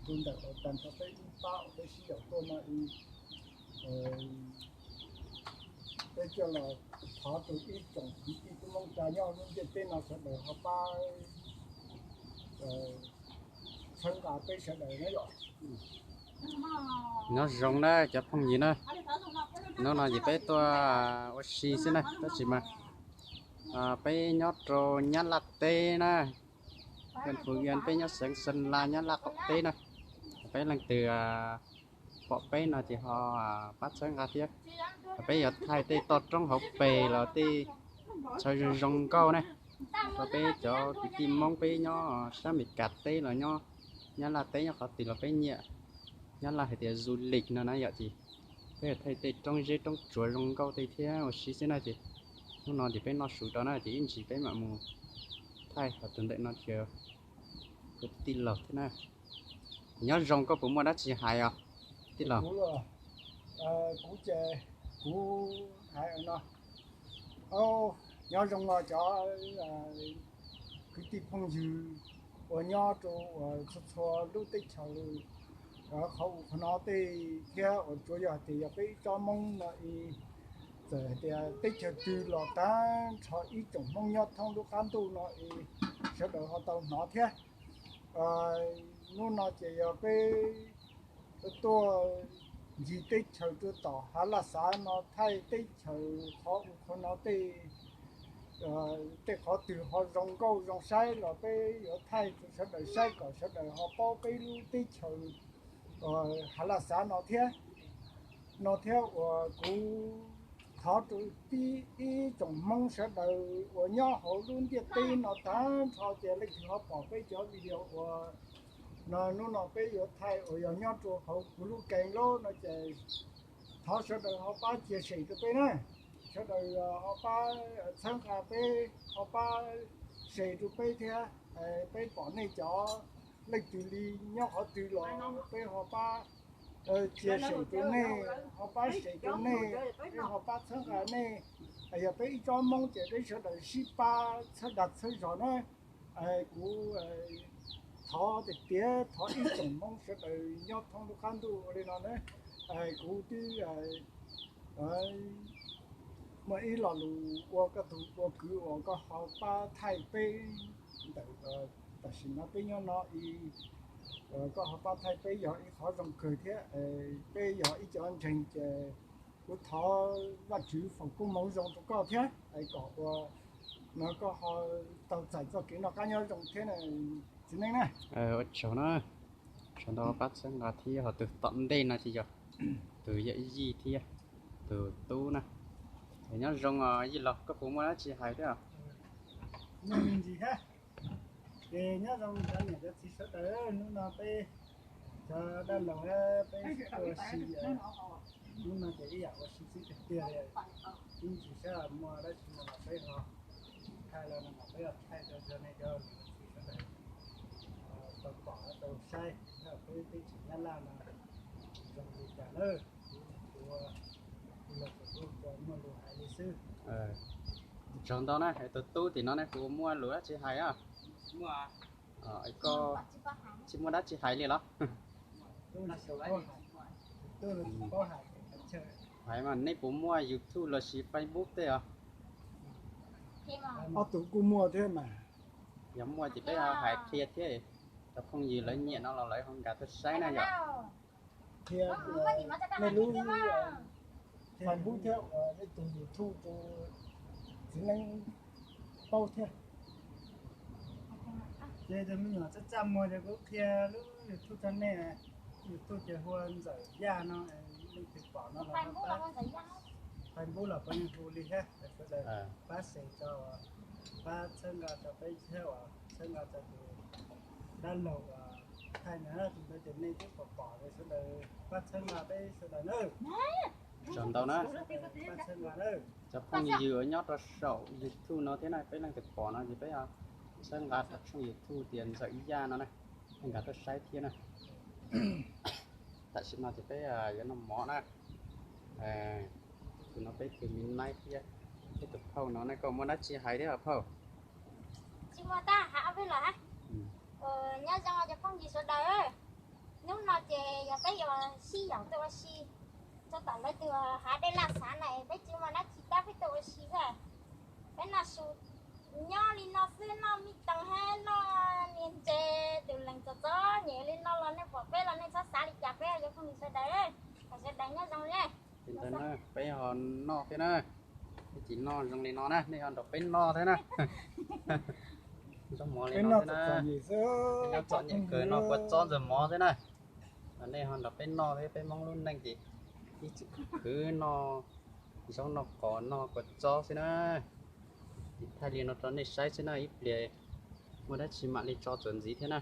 tus ntawm uas tag nrho peb ib pab uas peb sib yaum tuaj no, peb coj los thov rau ib tsoom kwv tij tub Hmoob Tsab nyob lub ntiaj teb no sawv daws ho pab txhawb nqa peb sawv daws na yom. Nyob zoo na cov phooj ywg na, hnub no ces peb tuaj ua si xwb na, tab sis mas peb nyob rau Nyab Laj teb na, Phú Yên, peb nyob xeev Sơn La Nyab Laj qaum teb na. Peb leej twg pom peb no ces ho pab txhawb nqa thiab. Peb yuav thaij tej toj roob hauv pes los tej chaw zoo zoo nkauj na, rau peb cov kwv tij Hmoob peb nyob sab Amelikas teb los nyob Nyab Laj teb nyob qhov twg los peb nyiam. Nyab Laj hais tias du lịch no na yom, ces peb yuav thaij tej roob zeb roob tsuas zoo nkauj tej thiab ua si xwb na ces hnub no ces peb noj su rau na ces ib ntsis peb mam mus thaij. Hos tus ntawm no ces kuv tij laug thiab na. Nyob zoo, koj puas muaj dab tsi hais os tij laug? Kuv ces kuv hais no, nyob zoo os cov kwv tij phooj ywg uas nyob rau uas txhua txhua lub teb chaws qhov u qhov no tej thiab uas tsuas yog hais tias yog peb ib tsob Hmoob no es txawm hais tias teb chaws twg los tag nrho ib tsoom Hmoob nyob thoob lub qab ntuj no es sawv daws ho tau hnov thiab. Hnub no ces yog peb tuaj ncig teb chaws rau tom Hav Laj Xav no thaij teb chaws qhov u qhov no tej tej qhov twg ho zoo nkauj zoo saib los peb yuav thaij rau sawv daws saib kom sawv daws ho paub peb lub teb chaws Hav Laj Xav no thiab. No thiab uas kuv thov rau tib ib tsoom Hmoob sawv daws uas nyob hauv lub ntiaj teb no tag nrho ces leej twg ho pom peb cov video uas no hnub no peb yuav thaij uas yog nyob rau hauv kuv lub kee lab no ces thov sawv daws ho pab chia sẻ rau peb na. Sawv daws ho pab txhawb nqa peb, ho pab share rau peb thiab. Peb pom nej cov leej twg li nyob qhov twg los peb ho pab chia sẻ rau nej, ho pab share rau nej, peb ho pab txhawb nqa nej. Yog peb ib tsob Hmoob ces peb sawv daws sib pab txhawb dag txhawb zog na. Kuv thov tiag tiag thov ib tsoom Hmoob sawv daws nyob thoob lub qab ntuj ua li no na. Kuv twb muaj ib lo lus ua koj tug ua kwv uas koj ho pab thaij peb ntawm tam sim no peb nyob no, koj ho pab thaij peb yog ib qhov zoo kawg thiab. Peb yog ib cov ntseeg ces kuv thov Vajtswv foom koob hmoov zoo rau koj thiab kom ua no koj ho tau txais txoj kev noj qab nyob zoo thiab txiv neej na. Ua tsaug na, tsaug ntau pab txhawb nqa thiab. Ho tus tom ntej no ces yog tus yawm yij thiab tus tub na. Nyob zoo os yij laug, koj puas muaj dab tsi hais thiab? Muaj me ntsis thiab. Ces nyob zoo cov niam cov txiv sawv daws, hnub no peb cov dab laug peb ua si, hnub no ces ib yam ua si xwb tiag tiag li. Ib ntsis seb muaj dab tsi no los peb ho thaij los no los peb ho thaij rau cov nej cov niam cov txiv sawv daws tau pom tau saib peb teb chaws Nyab Laj no zoo li cas na. Kuv los tsuas muaj lus hais li xwb. Tsaug ntau na, tus tub tim no ne, puas muaj lus dab tsi hais os? Koj tsis muaj dab tsi hais li los? Hais mas nej puas muaj YouTube lossis Facebook tej os? Ob tug kuj muaj thiab mas. Yog muaj ces peb hais qhia thiab, cov phooj ywg lawv nyiam no los lawv ho nkag tuaj saib na yom. Qhia nej lub Facebook thiab nej tus YouTube rau txiv neej paub thiab. Ces tus me nyuam txaj txaj muag ces kuv qhia lub YouTube rau nej. YouTube ces hu ua Ntxawm Yaj no, leej twg pom no los Facebook los puav leej hu li thiab. Sawv daws pab share rau, pab txhawb nqa rau peb thiab uas txhawb nqa rau tus dab laug uas thaij na, tus ntawd ces nej twb pom pom li, sawv daws pab txhawb nqa peb sawv daws na. Tsaug ntau na. Pab txhawb nqa na. Cov phooj ywg uas nyob rau saum YouTube no thiab na, peb leej twg pom no ces peb txhawb nqa rau tshooj YouTube tias Ntxawm Yaj no na, peb nkag tuaj saib thiab na. Tam sim no ces peb yuav noj mov na. Tus no peb tus me naib thiab, peb tus phauj no ne, koj muaj dab tsi hais thiab phauj? Tsis muaj tab hais ob peb los hab. Nyob zoo cov phooj ywg sawv daws, Peb yuav sib yaum tuaj ua si, txog tom lawv tus hav dej laj xav na, peb tsis muaj dab tsi tab peb tuaj ua si xwb. Peb noj su nyob li no xwb, noj me toog hab noj niag ntses, tus leeg txom txom nyem li no los nej pom peb los nej txhob xav li cas, peb yuav phooj ywg sawv daws, kom sawv daws nyob zoo li. Li ntawd na, peb ho noj thiab na, peb tsis noj zoo li no na, nej ho nrog peb noj thiab na. Zaub mov li no thiab na, nyob txom nyem kawg, noj kua txob ntxawg mov thiab na. Nej ho nrog peb noj thiab, peb Hmoob lub neej ces ib txwm khwv noj zaub noj qos noj kua txob xwb na. Ces thaij li no rau nej saib xwb na, ib pliag muaj dab tsi mam li tso txuas ntxiv thiab na.